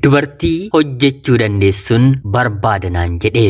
Dubartii hojjechuu dandeessuun barbaada naan jedhe.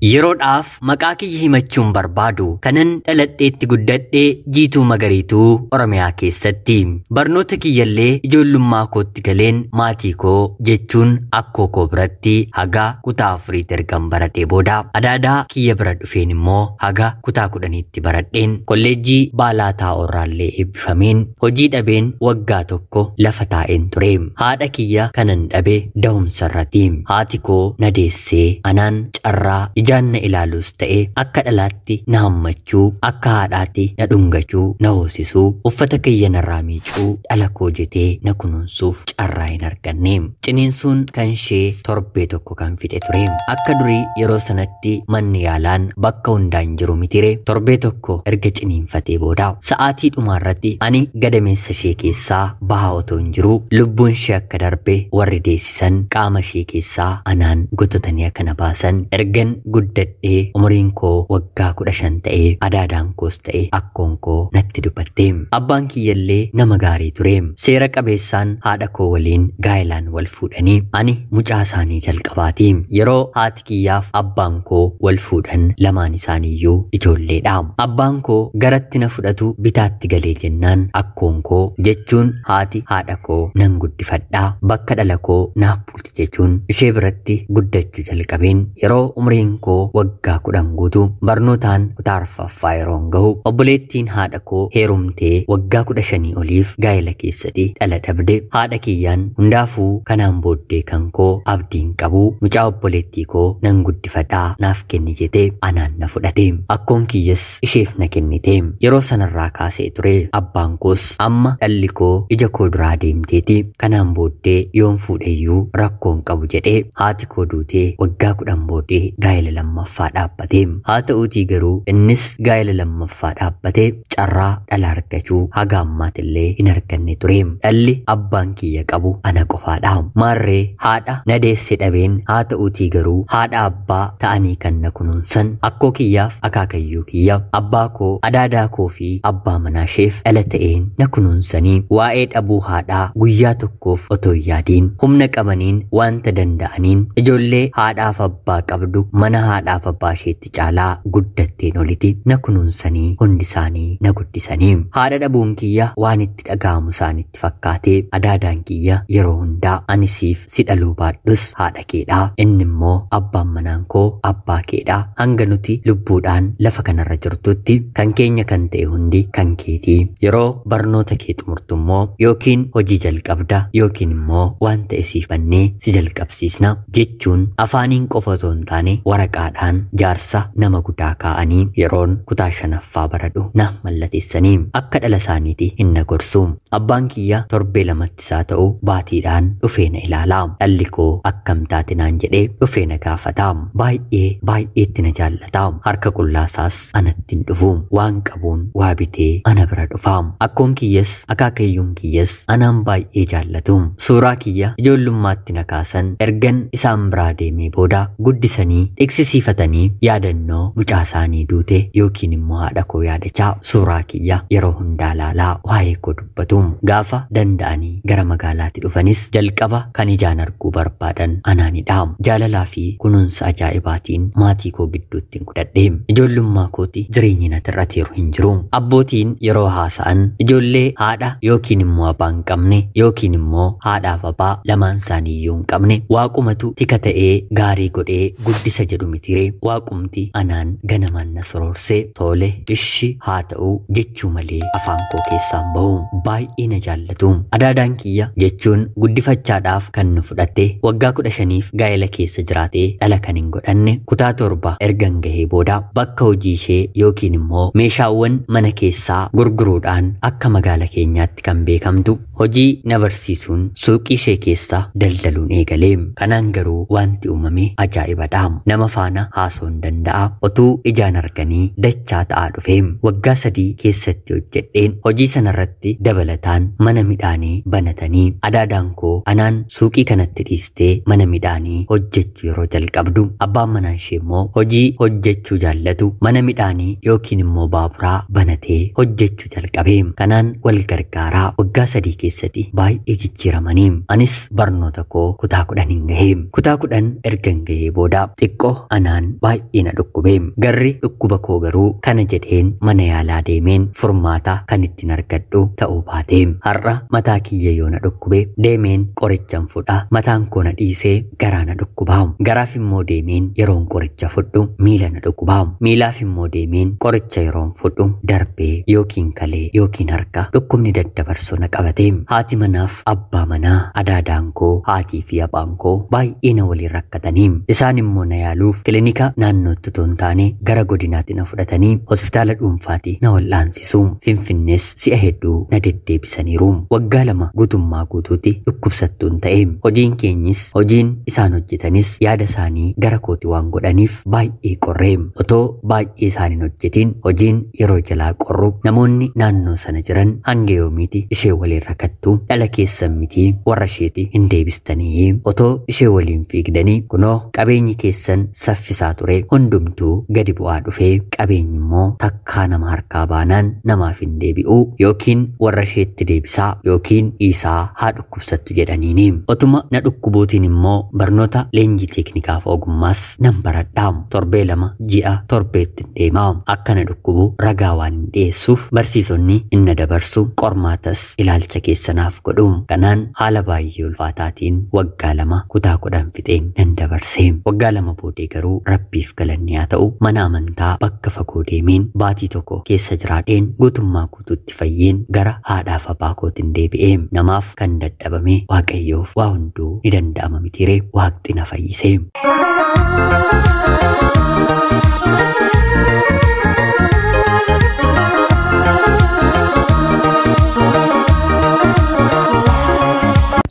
Yeroodhaaf maqaa kiyya himachuun barbaadu kanan dhaladheetti guddadhee Jiituu Magariituu Oromiyaa keessatti. Barnoota kiyyallee ijoollummaa kootti galeen maatii koo jechuun akkoo koo biratti haga kutaa afuriitti ergan baradhee booda adaadaa kiyya bira dhufeen immoo haga kutaa 10tti baradheen kolleejjii Baalaataa Orraallee eebbifameen hojii dhabeen waggaa tokko lafa taa'een ture. Haadha kiyya kanan dhabe da'umsa irratti. Haati koo na deessee anaan carraa ijaan na ilaalus ta'e akka dhalaatti na hammachuu, akka haadhaatti na dhungachuu, na hoosisuu, uffata kiyya narraa miicuu, dhala koo jetee na kunuunsuuf carraa hin arganne. Ciniinsuun kan ishee torbee tokko kan fixe ture. Akka durii yeroo sanatti manni yaalaan bakka hundaan jiru mitire. Torbee tokko erga ciniinfatee booda sa'aatii dhumaarratti ani gadameessa ishee keessaa bahaa otoo hin jiru lubbuun ishee akka darbe warri deessisan qaama ishee keessaa anaan gotatanii akka na baasan ergan guddadhee umuriin koo waggaa 15 ta'ee adaadaan koos ta'e akkoon koo natti dubbatte. Abbaan kiyyallee nama gaarii ture. Seera qabeessaan haadha koo waliin gaa'ilaan wal fuudhanii ani mucaa isaanii jalqabaati. Yeroo haati kiyyaaf abbaan koo wal fuudhan lamaan isaaniiyyuu ijoolleedha. Abbaan koo garatti na fudhatu bitaatti galee jennaan akkoon koo jechuun haati haadha koo nan guddifadhaa bakka dhala koo naaf bulti jechuun ishee biratti guddachuu jalqabeen yeroo umriin koo waggaa 10 guutuu barnootaan kutaa arfaffaa yeroon gahu obboleettiin haadha koo heerumtee waggaa 15 oliif gaa'ela keessatti dhala dhabde. Haadha kiyyaan hundaafuu kanaan booddee kan koo abdiin qabu mucaa obboleettii koo nan guddifadhaa naaf kenni jetee anaan na fudhate. Akkoon kiyyas isheef na kennite. Yeroo sanarraa kaasee ture abbaan koos amma dhalli koo ija koo duraa deemteeti kanaan booddee yoon fuudheyyuu rakkoon qabu jedhee haati koo duutee waggaa 10 booddee gaa'ela lammaffaa dhaabbate. Haa ta'uutii garuu innis gaa'ela lammaffaa dhaabbatee carraa dhala argachuu haga ammaatillee hin arganne ture. Dhalli abbaan kiyya qabu ana qofaadha. Maarree haadha na deesse dhabeen haa ta'uutii garuu haadha abbaa ta'anii kan na kunuunsan akkoo kiyyaaf akaakayyuu kiyya abbaa koo adaadaa koo fi abbaa manaa isheef dhala ta'een na kunuunsanii waa'ee dhabuu haadhaa guyyaa tokkoof otoo hin yaadiin humna qabaniin wanta danda'aniin ijoollee haadhaaf abbaa qabdu mana haadhaaf abbaa isheetti caalaa guddatteen olitti na kunuunsanii hundi isaanii na guddisanii. Haadha dhabuun kiyya waan itti dhaga'amu isaanitti fakkaatee adaadaan kiyya yeroo hundaa ani siif si dhaluu baadhus haadha keedhaa, inni immoo abbaan manaan koo abbaa keedhaa, hanga nuti lubbuudhaan lafa kanarra jirtutti kan keenya kan ta'e hundi kan keetii. Yeroo barnoota kee xumurtu immoo yookiin hojii jalqabda yookiin immoo waan ta'e siifannee si jalqabsiisna jechuun afaaniin qofa otoo hin taane waraqaadhaan jaarsa nama guddaa kaa'anii yeroon kutaa 5ffaa baradhu na mallateessanii akka dhala isaaniitti hin na gorsu. Abbaan kiyya torbee lamatti isaa ta'u baatiidhaan dhufee na ilaala. Dhalli koo akkam taate naan jedhee dhufee na gaafata. Baay'ee baay'eetti na jaallata. Harka qullaasaas anatti hin dhufu. Waan qabuun waa bitee ana bira dhufa. Akkoon kiyyas akaakayyuun kiyyas anaan baay'ee jaallatu. Suuraa kiyya ijoollummaatti na kaasan ergan isaan biraa deemee booda guddisanii dhiqsisiifatanii yaadannoo mucaa isaanii duute yookiin immoo haadha koo yaadachaa suuraa kiyya yeroo hundaa laalaa waa'ee koo dubbatu. Gaafa danda'anii gara magaalaatti dhufanis jalqaba kan ijaan arguu barbaadan anaanidha. Jaalalaa fi kunuunsa ajaa'ibaatiin maatii koo gidduutti hin gudadhe. Ijoollummaa kooti jireenyi natti irrateeru hin jiru. Abbootiin yeroo haasa'an ijoollee haadha yookiin immoo abbaa hin qabne yookiin immoo haadhaaf abbaa lamaan isaanii iyyuu hin qabne waaqumatu tika ta'ee gaarii godhee guddisa jedhu mitire. Waaqumti anaan ganamaan na soroorsee tole ishi haa ta'u jechuu malee afaan koo keessaan bahu. Baay'ee na jaallatu. Adaadaan kiyya jechuun guddifachaadhaaf kan nu fudhatte waggaa 15f gaa'ela keessa jiraatee dhala kan hin godhanne kutaa 7 ergan gahee booda bakka hojii ishee yookiin immoo meeshaawwan mana keessaa gurguruudhaan akka magaala keenyaatti kan beekamtu hojii na barsiisuun suuqii ishee keessa daldaluun eegale. Kanaan garuu wanti uumame ajaa'ibadha. Nama faana haasa'uu danda'a. Otuu ijaan arganii dachaa ta'aa dhufe. Waggaa 3 keessatti hojjedheen hojii sanarratti dabalataan mana midhaanii banatanii adaadaan koo anaan suuqii kanatti dhiistee mana midhaanii hojjechuu yeroo jalqabdu abbaan manaa ishee immoo hojii hojjechuu jaallatu mana midhaanii yookiin immoo baaburaa banatee hojjechuu jalqabe. Kanaan wal gargaaraa waggaa 3 keessatti baay'ee jijjiiramanii. Anis barnoota koo kutaa 10 gahe. Kutaa 10 ergan gahee booda xiqqoo anaan baay'ee na dhukkube. Garri dhukkuba koo garuu kana jedheen mana yaalaa deemeen furmaata kan ittiin argadhu ta'uu baate. Har'a mataa kiyya yoo na dhukkube deemeen qorichan fudha. Mataan koo na dhiisee garaa na dhukkuba. Garaaf immoo deemeen yeroon qoricha fudhu miila na dhukkuba. Miilaaf immoo deemeen qoricha yeroon fudhu darbee yookiin kalee yookiin harka dhukkubni daddabarsoo na qabate. Haati manaaf abbaa manaa adaadaan koo haatii fi abbaan koo baay'ee na waliin rakkatanii. Isaan immoo na yaaluuf kilinika naannootti otoo hin taane gara godinaatti na fudhatanii hospitaala dhuunfaatti na wal'aansisu. Finfinnees si'a hedduu na deddeebisaniiru. Waggaa 2 guutummaa guutuutti dhukkubsattuun ta'e. Hojiin keenyis hojiin isaan hojjetanis yaada isaanii gara kooti waan godhaniif baay'ee qorree. Otoo baay'ee isaan hin hojjetin hojiin yeroo jalaa qorru namoonni naannoo sana jiran hanga yoomiiti ishee waliin rakkattu, dhala keessan miti warra isheeti hin deebistanii, otoo ishee waliin fiigdanii kunoo qabeenyi keessan saffisaa ture hundumtuu gadi bu'aa dhufee qabeenyi immoo takkaa nama harkaa baanaan namaaf hin deebi'u, yookiin warra isheetti deebisaa yookiin dhiisaa haa dhukkubsattu jedhaniini. Otuma na dhukkubuutiin immoo barnoota leenjii teeknikaaf ogummaas nan baradha. Torbee 2 ji'a torbeetti deema. Akka na dhukkubu ragaa waan hin dhiyeessuuf barsiisonni inna dabarsu qormaatas ilaalcha keessanaaf godhu. Kanaan haala baay'ee ulfaataatiin waggaa 2 kutaa 10 fixeen nan dabarse. Waggaa 2 boodee garuu rabbiif galanni haa ta'u mana amantaa bakka fagoo deemeen baatii tokko keessa jiraadheen guutummaa guutuutti fayyeen gara haadhaaf abbaa kootiin deebi'e. Namaaf kan dadhabame Waaqayyoof waa hunduu ni danda'ama mitiiree waaqni na fayyise.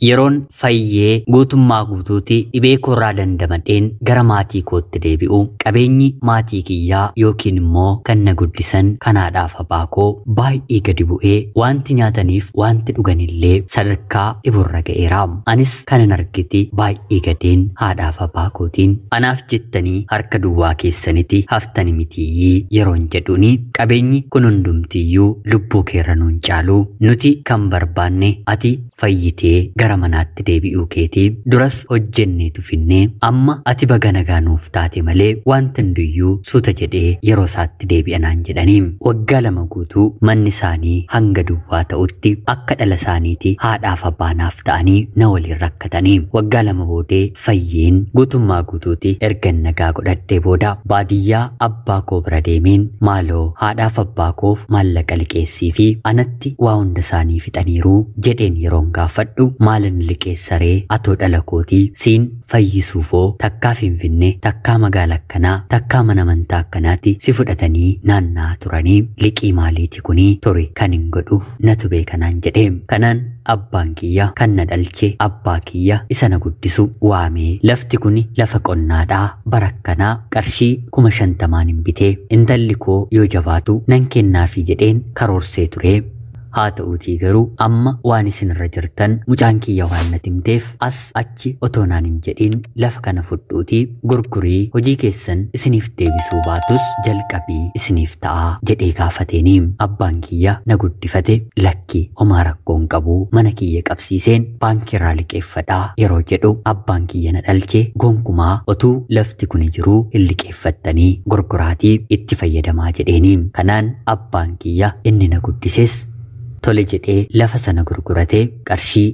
Yeroon fayyee guutummaa guutuutti dhibee koorraa dandamadheen gara maatii kootti deebi'u qabeenyi maatii kiyyaa yookiin immoo kan na guddisan kanaadhaaf abbaa koo baay'ee gadi bu'ee wanti nyaataniif wanti dhuganillee sadarkaa dhiburra ga'eera. Anis kanan argite baay'ee gadeen haadhaaf abbaa kootiin anaaf jettanii harka duwwaa keessanitti haftani mitiyyii yeroon jedhuuni qabeenyi kun hundumtiyyuu lubbuu keerra nuun caalu, nuti kan barbaanne ati fayyitee gara manaatti deebi'uu keetii duras hojjenneetu finnee amma ati baga nagaa nuuf taate malee wanti hundiyyuu suuta jedhee yeroo isaatti deebi'anaan jedhanii. Waggaa 2 guutuu manni isaanii hanga duwwaa ta'utti akka dhala isaaniiti haadhaaf abbaanaaf ta'anii na waliin rakkatanii. Waggaa 2 boodee fayyeen guutummaa guutuutti erga nagaa godhadhee booda baadiyyaa abbaa koo bira deemeen maaloo haadhaaf abbaa koof maallaqa liqeessii fi anatti waa hunda isaanii fixaniiru jedheen yeroon gaafadhu maalin liqeessaree atoo dhala kootii siin fayyisuufoo takkaa Finfinnee takkaa magaala akkanaa takkaa mana amantaa akkanaatti si fudhatanii naanna'aa turanii liqii maaliiti kunii ture kan hin godhu natu beekanaan jedhee. Kanaan abbaan kiyya kan na dhalche abbaa kiyya isa na guddisu waamee lafti kuni lafa qonnaadhaa bara akkanaa qarshii 50,000 hin bitee intalli koo yoo jabaatu nan kennaafi jedheen karoorsee ture. Haa ta'uutii garuu amma waan isinirra jirtan mucaan kiyya waan natti himteef as achi otoo naan hin jedhin lafa kana fudhuutii gurgurii hojii keessan isiniif deebisuu baatus jalqabii isiniif ta'a jedhee gaafateeni. Abbaan kiyya na guddifate lakki homaa rakkoon qabu mana kiyya qabsiiseen baankiirraa liqeeffadhaa yeroo jedhu abbaan kiyya na dhalche gonkumaa otuu lafti kuni jiruu hin liqeeffattanii gurguraatii itti fayyadamaa jedheeni. Kanaan abbaan kiyya inni na guddises tole jedhee lafa sana gurguratee qarshii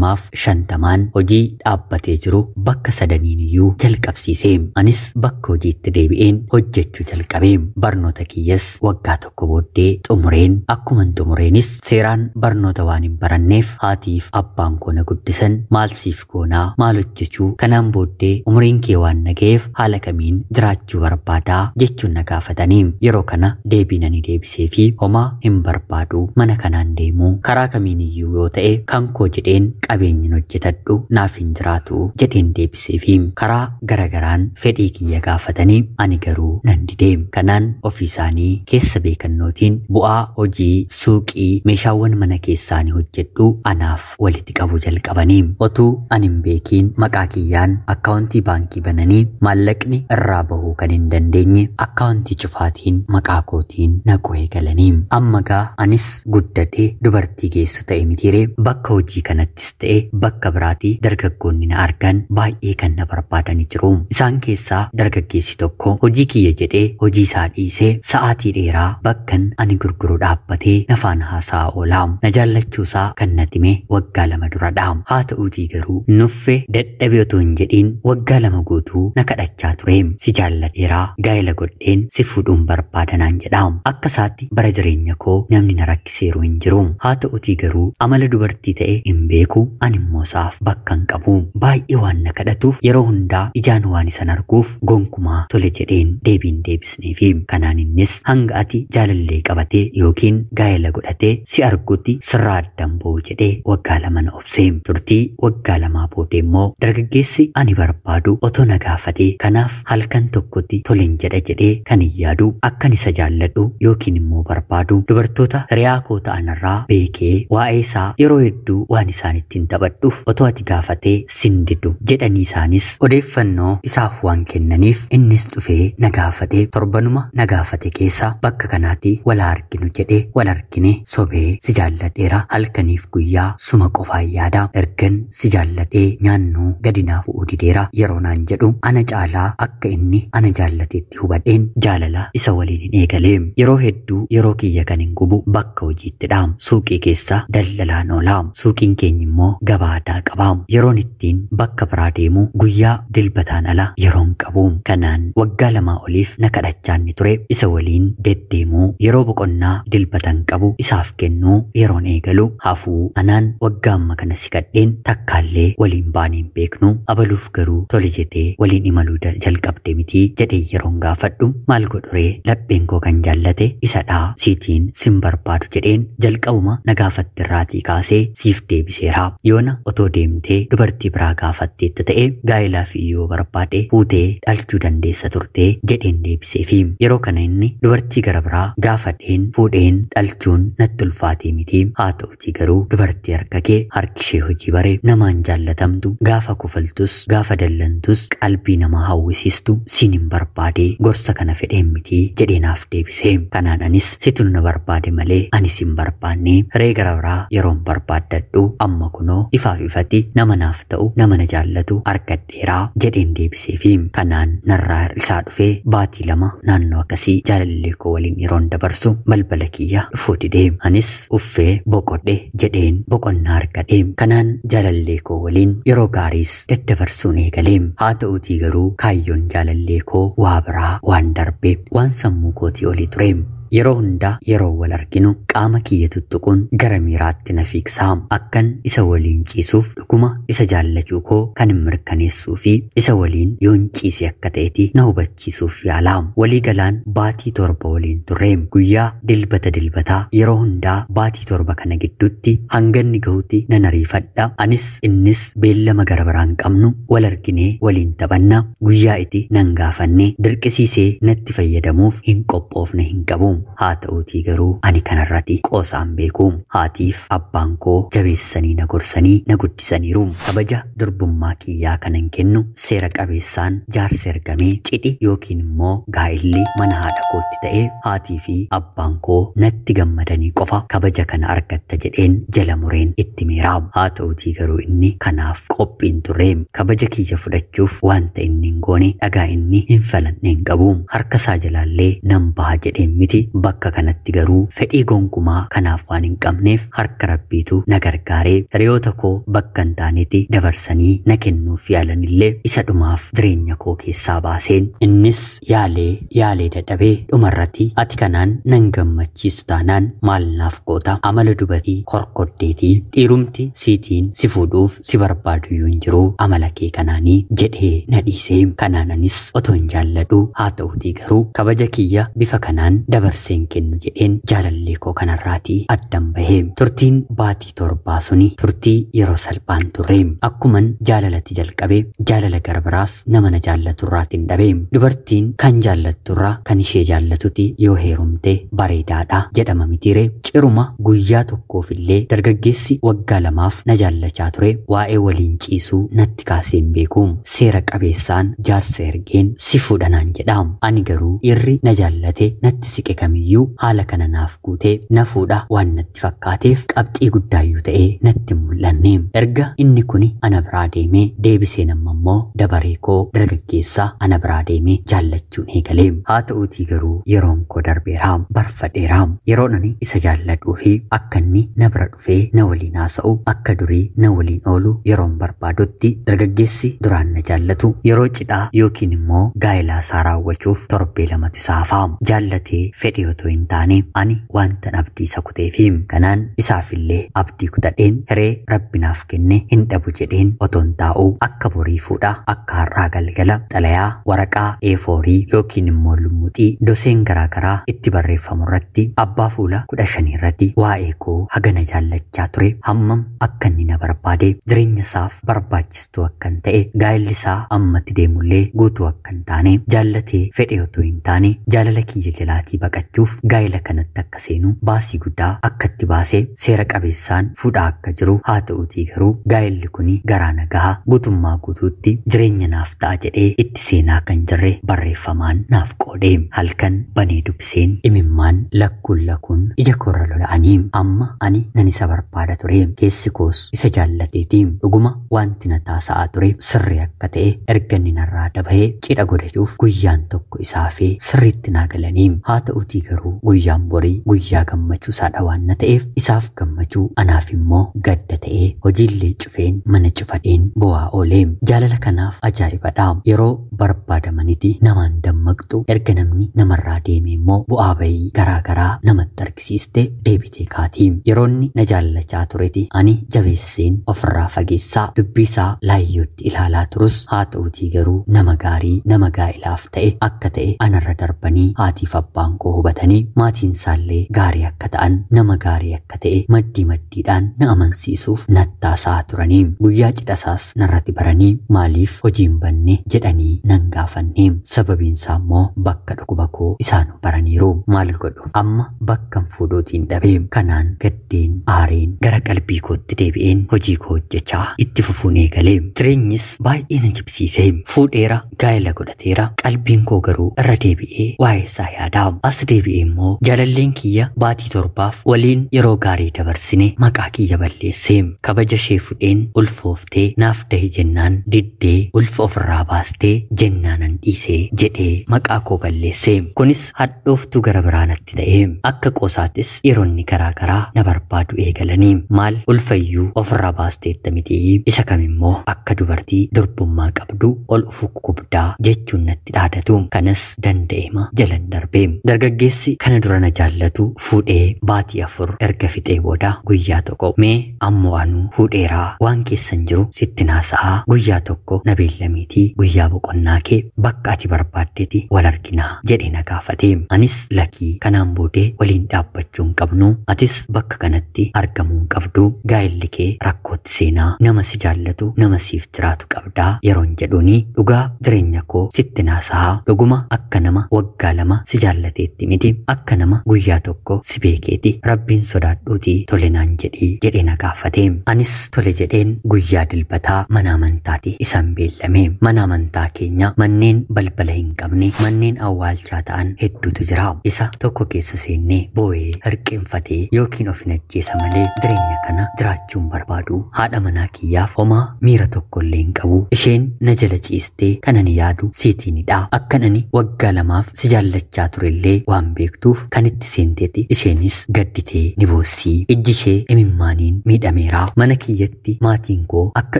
250,000 hojii dhaabbatee jiru bakka sadaniin iyyuu jalqabsiise. Anis bakka hojiitti deebi'een hojjechuu jalqabe. Barnoota kiyyas waggaa tokko booddee xumureen akkuman xumureenis seeraan barnoota waan hin baranneef haatiif abbaan koo na guddisan maal siif goonaa maal hojjechuu kanaan booddee umriin kee waan na ga'eef haala kamiin jiraachuu barbaadaa jechuun na gaafatanii. Yeroo kana deebii nani deebisee fi homaa hin barbaadu mana kanaan deemuu karaa kamiin iyyuu yoo ta'e kan koo jedheen qabeenyin hojjetadhu naaf hin jiraatu jedheen deebiseefi karaa garagaraan fedhii kiyya gaafatanii ani garuu nan dide. Kanaan ofii isaanii keessa beekannootiin bu'aa hojii suuqii meeshaawwan mana keessaanii hojjedhu anaaf walitti qabu jalqabanii otuu ani hin beekiin maqaa kiyyaan akkaawuntii baankii bananii maallaqni irraa bahuu kan hin dandeenye akkaawuntii cufaatiin maqaa kootiin naquu eegalanii. Amma gaa anis guddadhee dubartii geessu ta'e mitiiree bakka hojii kanattis ta'e bakka biraatti dargaggoonni na argan baay'ee kan na barbaadanii jiru. Isaan keessaa dargaggeessi tokko hojii kiyya jedhee hojii isaa dhiisee sa'aatii dheeraa bakkan ani gurguru dhaabbatee nafaan haasa'aa oola. Na jaallachuusaa kan natti hime waggaa 2 duradha. Haa ta'uutii garuu nuffe dadhabee otoo hin jedhiin waggaa 2 guutuu na kadhachaa ture. Si jaalladheeraa gaa'ela godheen si fuudhuun barbaada naan jedha. Akka isaatti bara jireenya koo namni na rakkiseeru hin jiru. Haa ta'uutii garuu amala dubartii ta'e hin beeku, ani immoo isaaf bakka hin qabu. Baay'ee waan na kadhatuuf yeroo hundaa ijaan waan isan arguuf gonkumaa tole jedheen deebiin deebisneefi. Kanaan innis hanga ati jaalallee qabatee yookiin gaa'ela godhatee si argutti sirraa addan ba'u jedhee waggaa 2 na obse. Turtii waggaa 2 booda immoo dargaggeessi ani barbaadu otoo na gaafatee kanaaf halkan tokkotti tolen jedha jedhee kan hin yaadu akkan isa jaalladhu yookiin immoo barbaadu dubartoota hiriyaa koo ta'an irraa beekee waa'ee isaa yeroo hedduu waan isaan ittiin taphadhuuf otoo ati gaafatee sin didu jedhanii isaanis odeeffannoo isaaf waan kennaniif innis dhufee na gaafate. Torbanuma na gaafate keessa bakka kanaatti wal arginu jedhee wal argine sobee si jaalladheera halkaniif guyyaa suma qofaan yaada ergan si jaalladhee nyaannuu gadi naaf bu'uu dideera yeroo naan jedhu ana caalaa akka inni ana jaallatetti hubadheen jaalala isa waliin hin eegale. Yeroo hedduu yeroo kiyya kan hin gubu bakka hojiittidha. Suuqii keessa daldalaan oola. Suuqiin keenya immoo gabaa aadaa qaba. Yeroon ittiin bakka biraa deemu guyyaa dilbataan ala yeroon qabu. Kanaan waggaa 2 oliif na kadhachaa inni ture isa waliin deddeemuu yeroo boqonnaa dilbatan qabu isaaf kennuu yeroon eegalu hafuu anaan waggaa amma kana si kadheen takkaallee waliin baanee hin beeknu abaluuf garuu tole jetee waliin imaluu jalqabde miti jedhee yeroon gaafadhu maal godhuree lapheen koo kan jaallate isadhaa siitiin sin barbaadu jedheen jalqabuma na gaafatte irraatii kaasee siif deebiseera. Yoona otoo deemtee dubartii biraa gaafatteetta ta'e gaa'elaa fi yoo barbaade fuutee dhalchuu dandeessa turtee jedheen deebiseefi. Yeroo kana inni dubartii gara biraa gaafadheen fuudheen dhalchuun natti ulfaatee miti. Haa ta'utii garuu dubartii harka kee harki ishee hojii bare namaan jaallatamtu gaafa kufaltus gaafa dallantus qalbii namaa hawwisiistu siin hin barbaade gorsa kana fedheen miti jedhee naaf deebise. Kanaan anis situ na barbaade malee anis hin barbaanne hiree gara biraa yeroon barbaaddadhu amma kunoo ifaaf ifatti nama naaf ta'u nama na jaallatu argadheeraa jedheen deebiseefi. Kanaan narraa hir'isaa dhufee baatii 2 naannoo akkasii jaalallee koo waliin yeroon dabarsu balbala kiyya dhufuu dide. Anis uffee boqodhe jedheen boqonnaa argadhe. Kanaan jaalallee koo waliin yeroo gaariis daddabarsuun eegale. Haa ta'uutii garuu kaayyoon jaalallee koo waa biraa waan darbe waan sammuu kootii olii ture. Yeroo hundaa yeroo wal arginu qaama kiyya tuttuquun gara miiraatti na fiigsaa. Akkan isa waliin ciisuuf dhuguma isa jaallachuu koo kan hin mirkaneessuu fi isa waliin yoon ciise akka ta'etti na hubachiisuuf yaala. Walii galaan baatii 7 waliin turre. Guyyaa dilbata dilbataa yeroo hundaa baatii 7 kana gidduutti hanganni gahutti nan ariifadha. Anis innis beellama gara biraan qabnu wal arginee waliin taphanna. Guyyaa itti nan gaafanne dirqisiisee natti fayyadamuuf hin qophoofne hin qabu. Haa ta'uutii garuu ani kanarratti qoosaan beeku. Haatiif abbaan koo jabeessanii na gorsanii na guddisaniiru. Kabaja durbummaa kiyyaa kanan kennu seera qabeessaan jaarsa ergamee cidhi yookiin immoo gaa'illi mana haadha kootti ta'ee haatii fi abbaan koo natti gammadanii qofa kabaja kana argatta jedheen jala mureen itti miira. Haa ta'uutii garuu inni kanaaf qophiin turre. Kabaja kiyya fudhachuuf wanta inni hin goone dhagaa inni hin falanne hin qabu. Harka isaa jalaallee nan baha jedheen miti. Bakka kanatti garuu fedhii gonkumaa kanaaf waan hin qabneef harka rabbiitu na gargaaree hiriyoota koo bakka hin taanetti dabarsanii na kennuuf yaalanillee isa dhumaaf jireenya koo keessaa baaseen innis yaalee yaalee dadhabee dhumarratti ati kanaan nan gammachiisu taanaan maal naaf goota amala dubartii korkoddeetii dhiirumti siitiin si fuudhuuf si barbaadu iyyuu hin jiru amala kee kanaanii jedhee na dhiisee. Kanaan anis otoo hin jaalladhu haa ta'uutii garuu kabaja kiyya bifa kanaan dabarsuuf dabarseen kennu jedheen jaalallee koo kanarraatii addan bahee. Turtiin baatii 7 suni turtii yeroo salphaan turre. Akkuman jaalalatti jalqabe jaalala gara biraas nama na jaallaturraatiin dhabe. Dubartiin kan jaallatturraa kan ishee jaallatuti yoo heerumte bareedaadha jedhama mitiire. Ciruma guyyaa tokkoof illee dargaggeessi waggaa 2 na jaallachaa ture waa'ee waliin ciisuu natti kaasee hin beeku. Seera qabeessaan jaarsa ergeen si fuudhanaan jedha. Ani garuu dhiirri na jaallate natti siqe kamiyyuu haala kana naaf guutee na fuudha waan natti fakkaateef qabxii guddaayyuu ta'ee natti hin mul'anne. Erga inni kuni ana biraa deemee deebisee nama immoo dabaree koo dargaggeessaa ana biraa deemee jaallachuun eegale. Haa ta'uutii garuu yeroon koo darbeera, barfadheera. Yeroon ani isa jaalladhuu fi akka inni na bira dhufee na waliin haasa'u akka durii na waliin oolu yeroon barbaadutti dargaggeessi duraan na jaallatu yeroo cidhaa yookiin immoo gaa'elaa isaa raawwachuuf torbee 2 isaa hafa. Jaallatee fedhe otoo hin taane ani wantan abdii isa kuteefi kanaan isaafillee abdii kutadheen hiree rabbinaaf kenne hin dhabu jedheen otoon taa'uu akka borii fuudha akka har'aa galgala xalayaa waraqaa A4 yookiin immoo lummuxii doseen garaagaraa itti barreeffamu irratti abbaa fuula 15 irratti waa'ee koo hagana jaallachaa ture hammam akka inni na barbaade jireenya isaaf barbaachistuu akkan ta'e gaa'elli isaa ammatti deemullee guutuu akka hin taane jaallatee fedhe otoo hin taane jaalala kiyya jalaatii baqachuuf gaa'ela kanatti akka seenu baasii guddaa akka itti baasee seera qabeessaan fuudhaa akka jiru haa ta'uutii garuu gaa'elli kuni garaa nagahaa guutummaa guutuutti jireenya naaf ta'a jedhee itti seenaa kan jirre barreeffamaan naaf qoode. Halkan banee dubbiseen imimmaan lakkuun lakkuun ija koorra lola'anii amma ani nan isa barbaada ture. Keessi koos isa jaallateeti. Dhuguma wanti na taasa'aa ture sirrii akka ta'e erga inni narraa dabahee cidha godhachuuf guyyaan tokko isaafee sirriitti naa galanii. Haa ta'uutii garuu guyyaan borii guyyaa gammachuu isaadha waan na ta'eef isaaf gammachuu anaaf immoo gadda ta'ee hojiillee cufeen mana cufadheen bo'aa oolee. Jaalala kanaaf ajaa'ibadha. Yeroo barbaadamanitti namaan dammaqxu erga namni namarraa deeme immoo bu'aa bayii garaagaraa namatti argisiiste deebitee kaati. Yeroonni na jaallachaa tureti ani jabeesseen ofirraa fageessaa dubbii isaa laayyootti ilaalaa turus haa ta'uutii garuu nama gaarii nama gaa'ilaaf ta'e akka ta'e anarra darbanii haatiif abbaan koo hubatanii maatiin isaallee gaarii akka ta'an nama gaarii akka ta'e maddii maddiidhaan na amansiisuuf nattaasaa turanii. Guyyaa cidhasaas narratti baranii maaliif hojiin banne jedhanii nan gaafanne. Sababiin isaa immoo bakka dhukkuba koo isaan baraniiru. Maal godhu amma bakkan fuudhuutiin dhabe. Kanaan gaddeen aareen gara qalbii kootti deebi'een hojii koo hojjechaa itti fufuun eegale. Jireenyis baay'ee na jibsiise. Fuudheera, gaa'ela godhateera. Qalbiin koo garuu irra deebi'ee waa'ee isaa yaada. As deebi'ee immoo jaalalleen kiyya baatii 7 waliin yeroo gaarii dabarsine maqaa kiyya balleesse. Kabaja ishee fudheen ulfooftee naaf dahi jennaan diddee ulfa ofirraa baastee jennaanan dhiisee jedhee maqaa koo balleesse. Kunis hadhooftuu gara biraa natti ta'e. Akka qoosaattis dhiironni garaa garaa na barbaadu eegalanii maal ulfayyuu ofirraa baasteetta mitii isa kamimmoo akka dubartii durbummaa qabdu ol ufu kubdaa jechuun natti dhaadatu. Kanas danda'eema jalan darbe. Dargaggeessi kana dura na jaallatu fuudhee baatii 4 erga fixee booda guyyaa tokko mee ammoo anuu fuudheeraa waan keessan jiru sitti naasa'aa guyyaa tokko na beellamiitii guyyaa boqonnaa kee bakka ati barbaaddeeti wal arginaa jedhe na gaafate. Anis lakkii kanaan boodee waliin dhaabbachuu hin qabnu, atis bakka kanatti argamuu hin qabdu, gaa'elli kee rakkootti seenaa, nama si jaallatu nama siif jiraatu qabdaa yeroon jedhuuni dhugaa jireenya koo sitti naasa'aa dhuguma akka nama waggaa 2 si jaallateetti miti akka nama guyyaa tokko si beekeeti rabbiin sodaadhuutii tole naan jedhii jedhe na gaafate. Anis tole jedheen guyyaa dilbataa mana amantaati isaan beellame. Mana amantaa keenya manneen balbala hin qabne manneen awwaalchaa ta'an hedduutu jira. Isa tokko keessa seennee boo'ee hirqinfatee yookiin of hin ajjeesa malee jireenya kana jiraachuun barbaadu. Haadha manaa kiyyaaf homaa miira tokko illee hin qabu. Isheen na jala ciistee kan ani yaadu siitiinidha. Akkan ani waggaa 2 si jaallachaa turellee waan beektuuf kan itti seenteeti isheenis gadditee ni boossii. Ijji ishee imimmaaniin miidhameera. Mana kiyyatti maatiin koo akka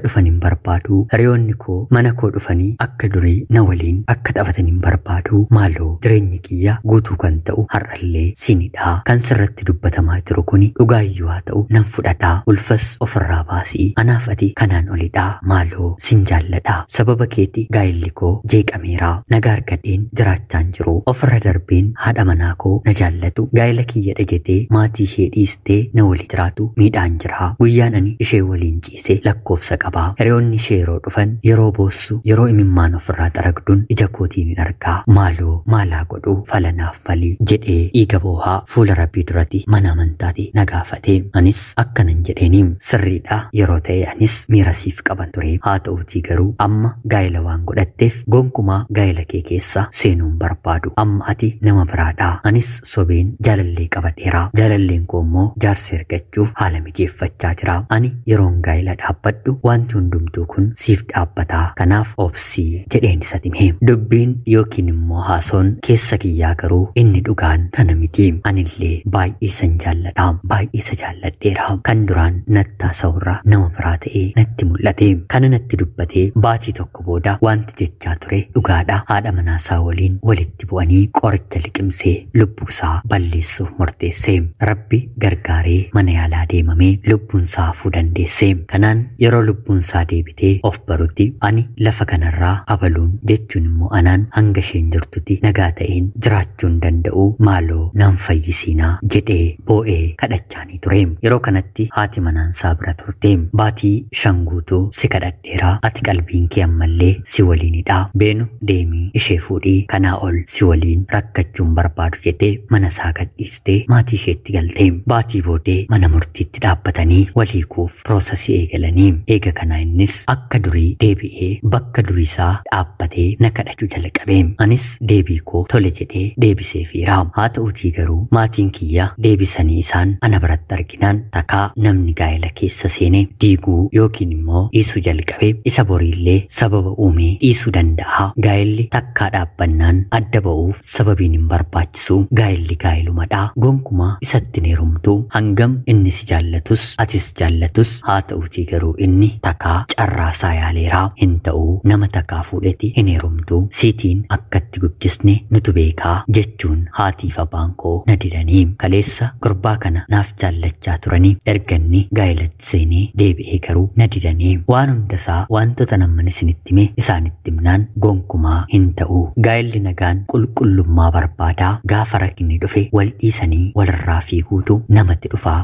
dhufan hin barbaadu. Hiriyoonni koo mana koo dhufanii akka durii na waliin akka taphatan hin barbaadu. Maaloo jireenyi kiyya guutuu kan ta'u har'allee siinidha. Kan sirratti dubbatamaa jiru kuni dhugaayyuu haa ta'u nan fudhadha. Ulfas ofirraa baasii. Anaaf ati kanaan olidha. Maaloo sin jaalladha. Sababa keeti gaa'elli koo jeeqameera. Nagaa argadheen jiraachaan jiru. Ofirra darbeen haadha manaa koo na jaallatu, gaa'ela kiyyadha jettee maatii ishee dhiistee na waliin jiraatu miidhaan jira. Guyyaan ani ishee waliin ciise lakkoofsa qabaa. Hiriyoonni ishee yeroo dhufan, yeroo boossu, yeroo imimmaan ofirraa xaragduun ija kootiin hin argaa. Maaloo maalaa godhu, falanaaf malii jedhee dhiiga boohaa fuula Rabbii duratti mana amantaati na gaafate. Anis akkanan jedheeni, sirriidha, yeroo ta'e anis miira siif qaban ture. Haa ta'uutii garuu amma gaa'ela waan godhatteef gonkumaa gaa'ela kee keessa seenuun barbaadu. Amma ati nama biraadha. Anis sobeen jaalallee qabadheera. Jaalalleen koo immoo jaarsa ergachuuf haala mijeeffachaa jira. Ani yeroon gaa'ela dhaabbadhu wanti hundumtuu kun siif dhaabbataa. Kanaaf obsii jedheen isatti hime. Dubbiin yookiin immoo haasoon keessa kiyyaa garuu inni dhugaan kana miti. Anillee baay'ee san jaalladha. Baay'ee isa jaalladheera. Kan duraan natti haasa'urra nama biraa ta'ee natti mul'ate. Kana natti dubbatee baatii tokko booda wanti jechaa ture dhugaadha. Haadha manaasaa waliin walitti bu'anii qoricha liqimsee lubbuusaa balleessuuf murteesse. Rabbi gargaaree mana yaalaa deemamee lubbuunsaa hafuu dandeesse. Kanaan yeroo lubbuunsaa deebitee of barutti ani lafa kanarraa abaluun jechuun immoo anaan hanga isheen jirtutti nagaa ta'een jiraachuu hin danda'u, maaloo nan fayyisiinaa jedhee boo'ee kadhachaanii ture. Yeroo kanatti haati manaansaa bira turte. Baatii 5 guutuu si kadhadheera, ati qalbiin kee ammallee si waliinidha. Beenu deemii ishee fuudhii, kanaa ol si waliin rakkachuun barbaadu jettee mana isaa gadhiistee maatii isheetti galte. Baatii boodee mana murtiitti dhaabbatanii waliikuuf piroosasii eegalanii. Eega kana innis akka durii deebi'ee bakka durii isaa dhaabbatee na kadhachuu jalqabe. Anis deebii koo tole jedhee deebiseefiira. Haa ta'uutii garuu maatiin kiyya deebisanii isaan ana biratti arginaan takkaa namni gaa'ela keessa seene diiguu yookiin immoo dhiisuu jalqabe isa boriillee sababa uumee dhiisuu danda'a. Gaa'elli takkaa dhaabbannaan adda ba'uuf sababiin hin barbaachisu. Gaa'elli gaa'ilumadha. Gonkumaa isatti hin heerumtu. Hangam inni si jaallatus atis jaallatus, haa ta'uutii garuu inni takkaa carraasaa yaaleera. Hin ta'uu, nama takkaa fuudheeti hin heerumtu. Siitiin akkatti guddisne nutu beekaa jechuun haatiif abbaan koo na didanii. Kaleessa gurbaa kana naaf jaallachaa turanii erganni gaa'elatti seenee deebi'ee garuu na didanii. Waan hundasaa wantoota namni isinitti hime isaanitti himnaan gonkumaa hin ta'u. Gaa'elli nagaan qulqullummaa barbaadaa. Gaafa rakkinni dhufe wal dhiisanii walirraa fiiguutu namatti dhufaa.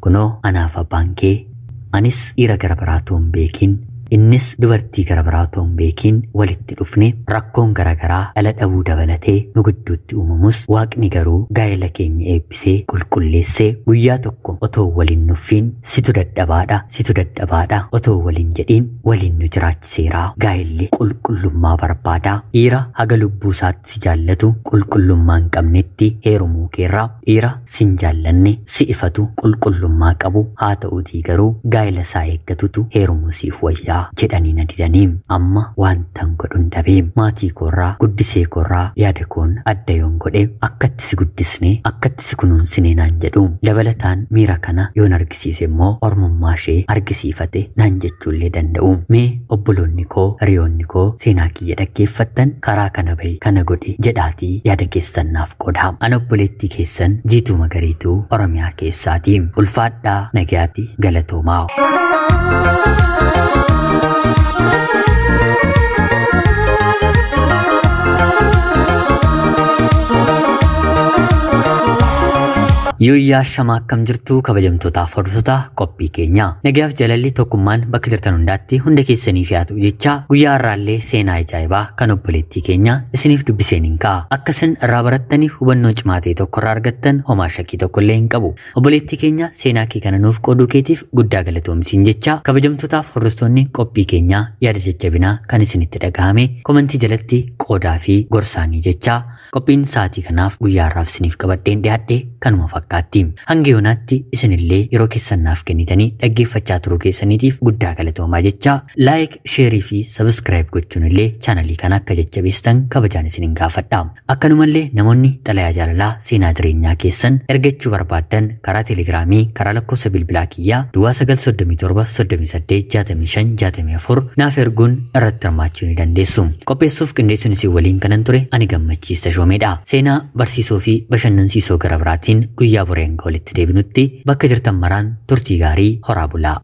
Kunoo anaaf abbaan kee, anis dhiira gara biraatoo hin beekin, innis dubartii gara biraatoo hin beekin walitti dhufne. Rakkoon garaagaraa dhala dhabuu dabalatee nu gidduutti uumamus Waaqni garuu gaa'ela keenya eebbisee qulqulleessee guyyaa tokko otoo waliin nuffiin situ dadhabaadha, situ dadhabaadha otoo waliin jedhiin waliin nu jiraachiseera. Gaa'elli qulqullummaa barbaadaa. Dhiira haga lubbuu isaatti si jaallatu qulqullummaa hin qabnetti heerumuu keerraa dhiira sin jaallanne si ifatu qulqullummaa qabu, haa ta'uutii garuu gaa'ela isaa eeggatutu heerumuu siif wayyaa jedhanii na didanii. Amma wantan godhun dhabee maatii koorraa guddisee koorraa yaada koon adda yoon godhe akkatti si guddisne akkatti si kunuunsine naan jedhu. Dabalataan miira kana yoon argisiise immoo ormummaa ishee argisiifate naan jechuullee danda'u. Mee obboloonni koo, hiriyoonni koo seenaa kiyya dhaggeeffattan karaa kana bahi, kana godhi jedhaatii yaada keessan naaf qoodaa. Ana obboleettii keessan Jiituu Magariituu Oromiyaa keessaati. Ulfaadhaa, nagayaatti, galatoomaa. Yooyyaa shamaa, akkam jirtu kabajamtootaaf hordoftoota qophii keenya. Nagayaaf jaalalli tokkummaan bakka jirtan hundaatti hunda keessaniif haa ta'u jecha, guyyaa har'aallee seenaa ajaa'ibaa kan obboleettii keenya isiniif dubbiseen hin ka'a. Akka isin irraa barattaniif hubannoo cimaa ta'e tokko irraa argattan homaa shakkii tokko illee hin qabu. Obboleettii keenya, seenaa kee kana nuuf qooduu keetiif guddaa galatoomsiin jecha, kabajamtootaaf hordoftoonni qophii keenyaa yaada jajjabinaa kan isinitti dhagahame komentii jalatti qoodaa fi gorsaanii jecha, qophiin sa'aatii kanaaf guyyaa har'aaf isiniif qabadheen dhiyaadhe kanuma fakkaatti. Hanga yoonaatti isinillee yeroo keessan naaf kennitanii dhaggeeffachaa turuu keessaniitiif guddaa galatoomaa jecha, like, share fi subscribe gochuun illee chaanalii kana akka jajjabeessitan kabajaan isinin gaafadha. Akkanumallee namoonni xalayaa jaalalaa seenaa jireenyaa keessan ergachuu barbaaddan karaa teelegiraamii, karaa lakkoofsa bilbilaa kiyyaa duwwaa 937 38 65 64 naaf erguun irratti hirmaachuu ni dandeessu. Qopheessuuf qindeessuun isin waliin kanan ture ani Gammachiisa Shoomeedha. Seenaa barsiisoo fi bashannansiisoo gara biraatiin guyyaa boreen walitti deebinutti bakka jirtan maraan turtii gaarii, horaa bulaa.